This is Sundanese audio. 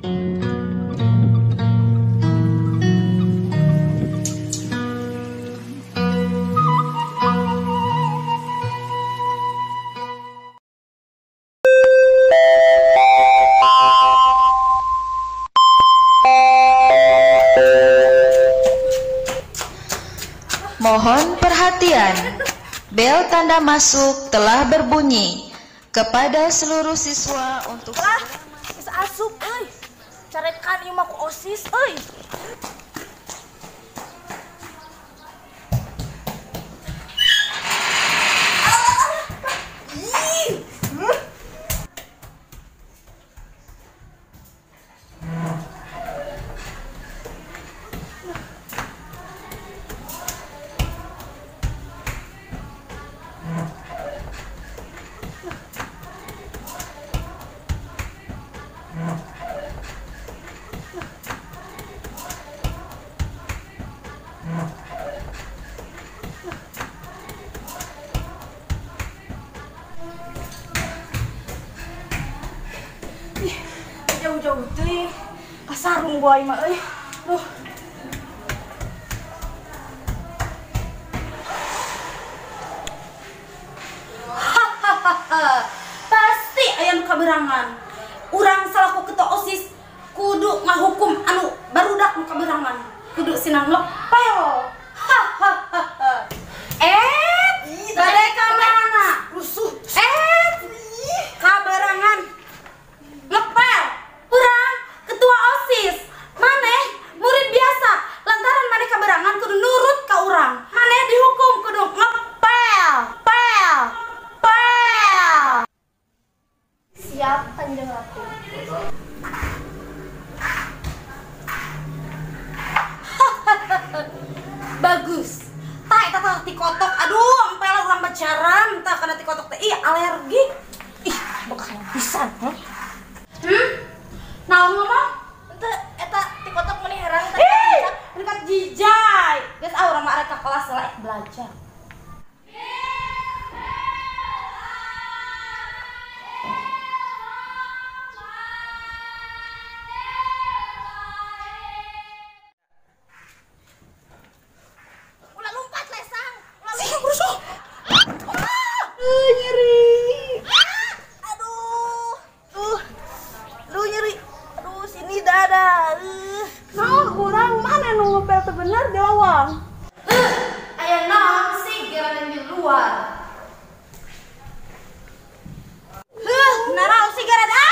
Mohon perhatian, bel tanda masuk telah berbunyi. Kepada seluruh siswa untuk lah, geus asup euy. Carekan ieu mah ku OSIS euy. Jauh-jauh teuing kasarung boy mah euy. Duh. Hahaha. Pasti aya nu kaberangan. Urang salaku ketua OSIS kudu ngahukum anu barudak nu kaberangan. Kudu sinang ngepel. Hahaha. Bade ka mana? Rusuh. Kaberangan. Ngepel. Urang ketua OSIS, maneh murid biasa, lantaran maneh kaberangan kudu nurut ka urang. Maneh dihukum kudu ngepel, pel, pel. Siap, Kanjeng Ratu. Bagus. Tah eta tah tikotok. Aduh, empel urang bacaran tah kana tikotok teh. Ih, alergi. Ih, bakal pisan, hah? Naon ngomong? Ente eta tikotok meuni herang teh. Ih, dekat jijai. Geus ah urang mah arek ka kelas lah belajar. Ulah lompat lesang. Ulah lompat. Rusuh. Nyeri. Aduh. Duh nyeri. Aduh sini dada. Naon urang mana nu ngepel teu bener di lawang. Aya naon sih gerakan di luar. Naraon sih gerakan.